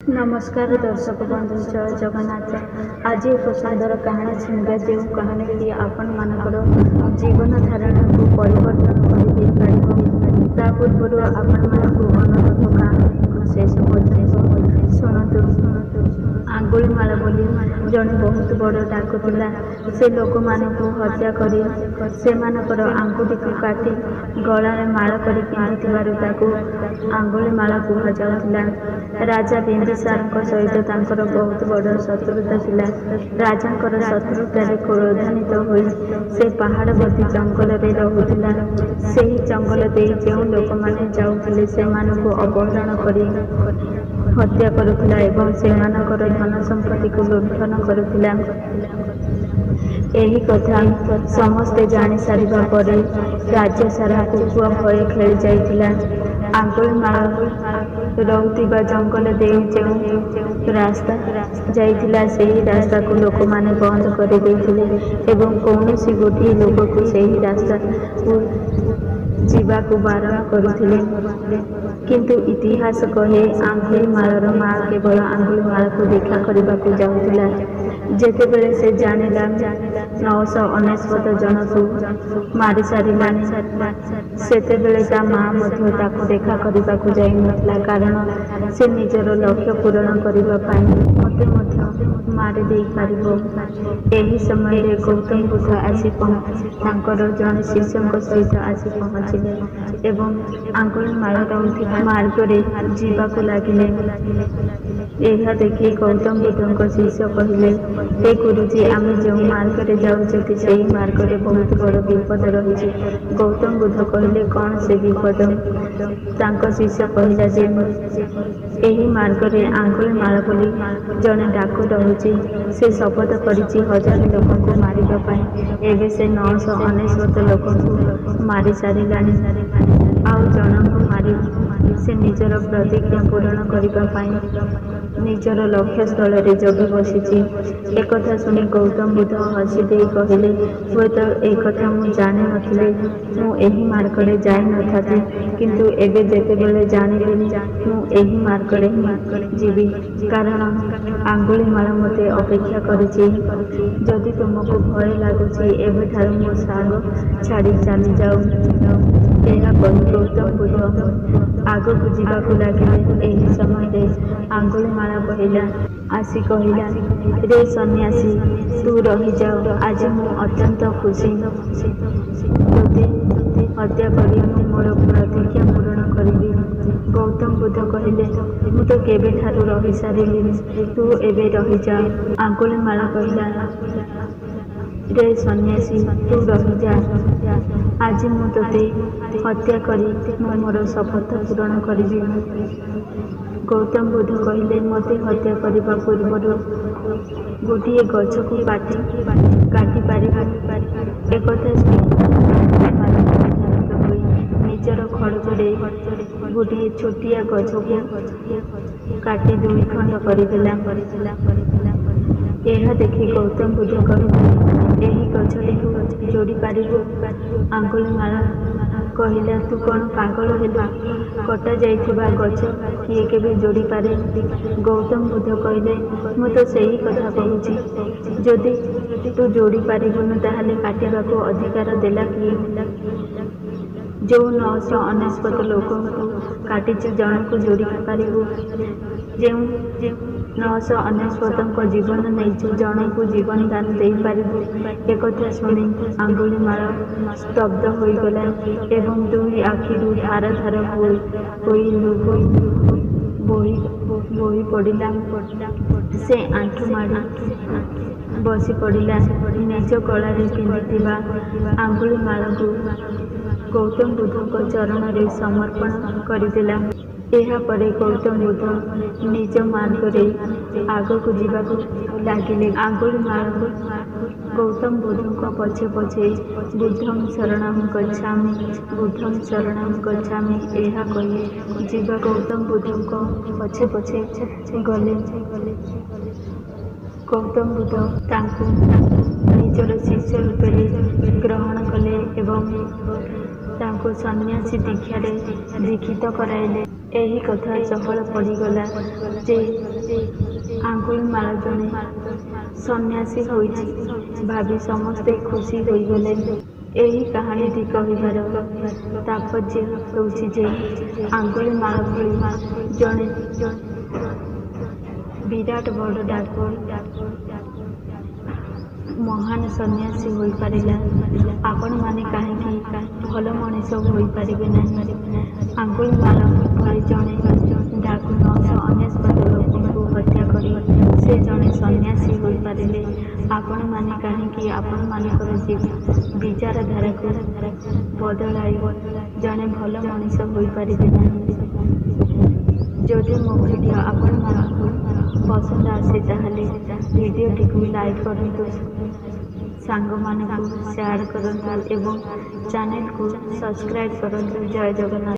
ନମସ୍କାର ଦର୍ଶକ ବନ୍ଧୁ, ଜୟ ଜଗନ୍ନାଥ। ଆଜି ଏକ ସୁନ୍ଦର କାହାଣୀ ଶୁଣିବା, ଯେଉଁ କାହାଣୀଟି ଆପଣମାନଙ୍କର ଜୀବନ ଧାରଣାକୁ ପରିବର୍ତ୍ତନ କରିଦେଇପାରିବ। ତା ପୂର୍ବରୁ ଆପଣମାନଙ୍କୁ ଅନୁରୋଧ, କାହାଣୀକୁ ଶେଷ ପର୍ଯ୍ୟନ୍ତ ଶୁଣନ୍ତୁ। ଆଙ୍ଗୁଳିମାଳ ବୋଲି ଜଣେ ବହୁତ ବଡ଼ ଡାକୁ ଥିଲା। ସେ ଲୋକମାନଙ୍କୁ ହତ୍ୟା କରି ସେମାନଙ୍କର ଆଙ୍ଗୁଠିକୁ କାଟି ଗଳାରେ ମାଳ କରି ପିନ୍ଧୁଥିବାରୁ ତାକୁ ଆଙ୍ଗୁଳିମାଳ କୁହାଯାଉଥିଲା। ରାଜା ବିମ୍ବିସାରଙ୍କ ସହିତ ତାଙ୍କର ବହୁତ ବଡ଼ ଶତ୍ରୁତା ଥିଲା। ରାଜାଙ୍କର ଶତ୍ରୁତାରେ କ୍ରୋଧାନ୍ୱିତ ହୋଇ ସେ ପାହାଡ଼ବର୍ତ୍ତୀ ଜଙ୍ଗଲରେ ରହୁଥିଲା। ସେହି ଜଙ୍ଗଲ ଦେଇ ଯେଉଁ ଲୋକମାନେ ଯାଉଥିଲେ, ସେମାନଙ୍କୁ ଅପହରଣ କରି ହତ୍ୟା କରୁଥିଲା ଏବଂ ସେମାନଙ୍କର ଧନ ସମ୍ପତ୍ତିକୁ ଲୁଣ୍ଠନ କରୁଥିଲା। ଏହି କଥା ସମସ୍ତେ ଜାଣିସାରିବା ପରେ ରାଜ୍ୟ ସାରା କୋକୁଆ ଭୟ ଖେଳିଯାଇଥିଲା। ଆଙ୍ଗୁଳିମାଳ ରହୁଥିବା ଜଙ୍ଗଲ ଦେଇ ଯେଉଁ ରାସ୍ତା ଯାଇଥିଲା, ସେହି ରାସ୍ତାକୁ ଲୋକମାନେ ବନ୍ଦ କରିଦେଇଥିଲେ ଏବଂ କୌଣସି ଗୋଟିଏ ଲୋକକୁ ସେହି ରାସ୍ତାକୁ ଯିବାକୁ ବାରଣ କରୁଥିଲେ। କିନ୍ତୁ ଇତିହାସ କହେ, ଆଙ୍ଗୁଳିମାଳର ମା କେବଳ ଆଙ୍ଗୁଳିମାଳକୁ ଦେଖା କରିବାକୁ ଯାଉଥିଲା। ଯେତେବେଳେ ସେ ଜାଣିଲା 999 ଜଣକୁ ମାରିସାରିଲାଣି, ସେତେବେଳେ ତା ମା ମଧ୍ୟ ତାକୁ ଦେଖା କରିବାକୁ ଯାଇନଥିଲା, କାରଣ ସେ ନିଜର ଲକ୍ଷ୍ୟ ପୂରଣ କରିବା ପାଇଁ ମୋତେ ମଧ୍ୟ ମାରିଦେଇପାରିବ। ଏହି ସମୟରେ ଗୌତମ ବୁଦ୍ଧ ଆସି ତାଙ୍କର ଜଣେ ଶିଷ୍ୟଙ୍କ ସହିତ ଆସି ପହଞ୍ଚିଲେ ଏବଂ ଆଙ୍ଗୁଳିମାଳ ରହୁଥିବା ମାର୍ଗରେ ଯିବାକୁ ଲାଗିଲେ। ଏହା ଦେଖି ଗୌତମ ବୁଦ୍ଧଙ୍କ ଶିଷ୍ୟ କହିଲେ, "ହେ ଗୁରୁଜୀ, ଆମେ ଯେଉଁ ମାର୍ଗରେ ଯାଉଛନ୍ତି, ସେହି ମାର୍ଗରେ ବହୁତ ବଡ଼ ବିପଦ ରହିଛି।" ଗୌତମ ବୁଦ୍ଧ କହିଲେ, "କ'ଣ ସେ ବିପଦ?" ତାଙ୍କ ଶିଷ୍ୟ କହିଲା ଯେ ଏହି ମାର୍ଗରେ ଆଙ୍ଗୁଳିମାଳ ବୋଲି ଜଣେ ଡାକୁ ରହୁଛି। ସେ ଶପଥ କରିଛି 1000 ଲୋକଙ୍କୁ ମାରିବା ପାଇଁ। ଏବେ ସେ 999 ଲୋକଙ୍କୁ ମାରିସାରିଲାଣି। ଆଉ ଜଣଙ୍କୁ ମାରି ସେ ନିଜର ପ୍ରତିଜ୍ଞା ପୂରଣ କରିବା ପାଇଁ ନିଜର ଲକ୍ଷ୍ୟସ୍ଥଳରେ ଜଗି ବସିଛି। ଏକଥା ଶୁଣି ଗୌତମ ବୁଦ୍ଧ ହସିଦେଇ କହିଲେ, "ହୁଏତ ଏକଥା ମୁଁ ଜାଣି ନଥିଲେ ମୁଁ ଏହି ମାର୍ଗରେ ଯାଇନଥାନ୍ତି। କିନ୍ତୁ ଏବେ ଯେତେବେଳେ ଜାଣିଲିଣି, ମୁଁ ଏହି ମାର୍ଗରେ ହିଁ ଯିବି, କାରଣ ଆଙ୍ଗୁଳିମାଳ ମୋତେ ଅପେକ୍ଷା କରିଛି। ଯଦି ତୁମକୁ ଭୟ ଲାଗୁଛି, ଏବେଠାରୁ ମୋ ସାଙ୍ଗ ଛାଡ଼ି ଚାଲିଯାଅ।" ଏହା କହି ଗୌତମ ବୁଦ୍ଧ ଆଗକୁ ଯିବାକୁ ଲାଗିଲେ। ଏହି ସମୟରେ ଆଙ୍ଗୁଳିମାଳ ଆସି କହିଲା, "ରେ ସନ୍ନ୍ୟାସୀ, ତୁ ରହିଯା। ଆଜି ମୁଁ ଅତ୍ୟନ୍ତ ଖୁସି। ତୋତେ ହତ୍ୟା କରି ମୁଁ ମୋର ପ୍ରତିଜ୍ଞା ପୂରଣ କରିବି।" ଗୌତମ ବୁଦ୍ଧ କହିଲେ, "ମୁଁ ତ କେବେଠାରୁ ରହିସାରିଲିଣି। ତୁ ଏବେ ରହିଯା।" ଆଙ୍ଗୁଳିମାଳ କହିଲା, "ରେ ସନ୍ନ୍ୟାସୀ, ତୁ ରହିଯା। ଆଜି ମୁଁ ତୋତେ ହତ୍ୟା କରି ମୁଁ ମୋର ଶପଥ ପୂରଣ କରିବି।" ଗୌତମ ବୁଦ୍ଧ କହିଲେ, "ମୋତେ ହତ୍ୟା କରିବା ପୂର୍ବରୁ ଗୋଟିଏ ଗଛକୁ କାଟିପାରିବୁ?" ଏକଥା ଶୁଣି ଆଙ୍ଗୁଳିମାଳ କ୍ରୋଧାନ୍ୱିତ ହୋଇ ନିଜର ଖଡ଼ଗରେ ଗୋଟିଏ ଛୋଟିଆ ଗଛକୁ କାଟି ଦୁଇ ଖଣ୍ଡ କରିଦେଲା। ଏହା ଦେଖି ଗୌତମ ବୁଦ୍ଧ କହିଲେ, "ଏହି ଗଛଟିକୁ ଯୋଡ଼ିପାରିବୁ?" ଆଙ୍ଗୁଳିମାଳ କହିଲା, "ତୁ କ'ଣ ପାଗଳ ହେଲୁ? କଟାଯାଇଥିବା ଗଛ କିଏ କେବେ ଯୋଡ଼ିପାରେ?" ଗୌତମ ବୁଦ୍ଧ କହିଲେ, "ମୁଁ ତ ସେହି କଥା କହୁଛି। ଯଦି ତୁ ଯୋଡ଼ି ପାରିବୁନି, ତାହେଲେ କାଟିବାକୁ ଅଧିକାର ଦେଲା କିଏ? ଯେଉଁ 999 ଲୋକଙ୍କୁ କାଟିଛୁ, ଜଣକୁ ଯୋଡ଼ିପାରିବୁ? ଯେଉଁ 999ଙ୍କ ଜୀବନ ନେଇଛୁ, ଜଣକୁ ଜୀବନଦାନ ଦେଇପାରିବୁ?" ଏକଥା ଶୁଣି ଆଙ୍ଗୁଳିମାଳ ସ୍ତବ୍ଧ ହୋଇଗଲା ଏବଂ ଦୁଇ ଆଖିରୁ ଧାର ଧାର ହୋଇ ଲୁହ ବୋହିପଡ଼ିଲା। ସେ ଆଣ୍ଠୁମାଡ଼ି ବସିପଡ଼ିଲା। ନିଜ ଗଳାରେ ପିନ୍ଧିଥିବା ଆଙ୍ଗୁଳିମାଳକୁ ଗୌତମ ବୁଦ୍ଧଙ୍କ ଚରଣରେ ସମର୍ପଣ କରିଦେଲା। ଏହାପରେ ଗୌତମ ବୁଦ୍ଧ ନିଜ ମାର୍ଗରେ ଆଗକୁ ଯିବାକୁ ଲାଗିଲେ। ଆଙ୍ଗୁଳିମାଳ ଗୌତମ ବୁଦ୍ଧଙ୍କ ପଛେ ପଛେ "ବୁଦ୍ଧଂ ଶରଣଂ ଗଚ୍ଛାମି, ବୁଦ୍ଧଂ ଶରଣଂ ଗଚ୍ଛାମି" ଏହା କହି ଯିବା ଗୌତମ ବୁଦ୍ଧଙ୍କ ପଛେ ପଛେ ଗଲେ। ଗୌତମ ବୁଦ୍ଧ ତାଙ୍କୁ ନିଜର ଶିଷ୍ୟ ରୂପରେ ଗ୍ରହଣ କଲେ ଏବଂ ତାଙ୍କୁ ସନ୍ନ୍ୟାସୀ ଦୀକ୍ଷାରେ ଦୀକ୍ଷିତ କରାଇଲେ। ଏହି କଥା ଚହଳ ପଡ଼ିଗଲା ଯେ ଆଙ୍ଗୁଳିମାଳ ଜଣେ ସନ୍ନ୍ୟାସୀ ହୋଇଛି ଭାବି ସମସ୍ତେ ଖୁସି ହୋଇଗଲେ। ଏହି କାହାଣୀଟି କହିବାର ତାତ୍ପର୍ଯ୍ୟ ହେଉଛି ଯେ ଆଙ୍ଗୁଳିମାଳ ଭଳି ଜଣେ ବିରାଟ ବଡ଼ ଡାକୁ ମହାନ ସନ୍ନ୍ୟାସୀ ହୋଇପାରିଲା, ଆପଣମାନେ କାହିଁକି ଭଲ ମଣିଷ ହୋଇପାରିବେ ନାହିଁ? ଆଙ୍ଗୁଳିମାଳ ଭଳି ଜଣେ ଡାକୁ 999 ଲୋକଙ୍କୁ ହତ୍ୟା କରି ସେ ଜଣେ ସନ୍ନ୍ୟାସୀ ହୋଇପାରିଲେ, ଆପଣମାନେ କାହିଁକି ଆପଣମାନଙ୍କର ବିଚାରଧାରାକୁ ବଦଳାଇ ଜଣେ ଭଲ ମଣିଷ ହୋଇପାରିବେ ନାହିଁ? ଯଦି ମୋ ଭିଡ଼ିଓ ଆପଣମାନଙ୍କୁ ପସନ୍ଦ ଆସେ, ତାହେଲେ ଭିଡ଼ିଓଟିକୁ ଲାଇକ୍ କରନ୍ତୁ, ସାଙ୍ଗମାନଙ୍କୁ ସେୟାର କରନ୍ତୁ ଏବଂ ଚ୍ୟାନେଲକୁ ସବସ୍କ୍ରାଇବ୍ କରନ୍ତୁ। ଜୟ ଜଗନ୍ନାଥ।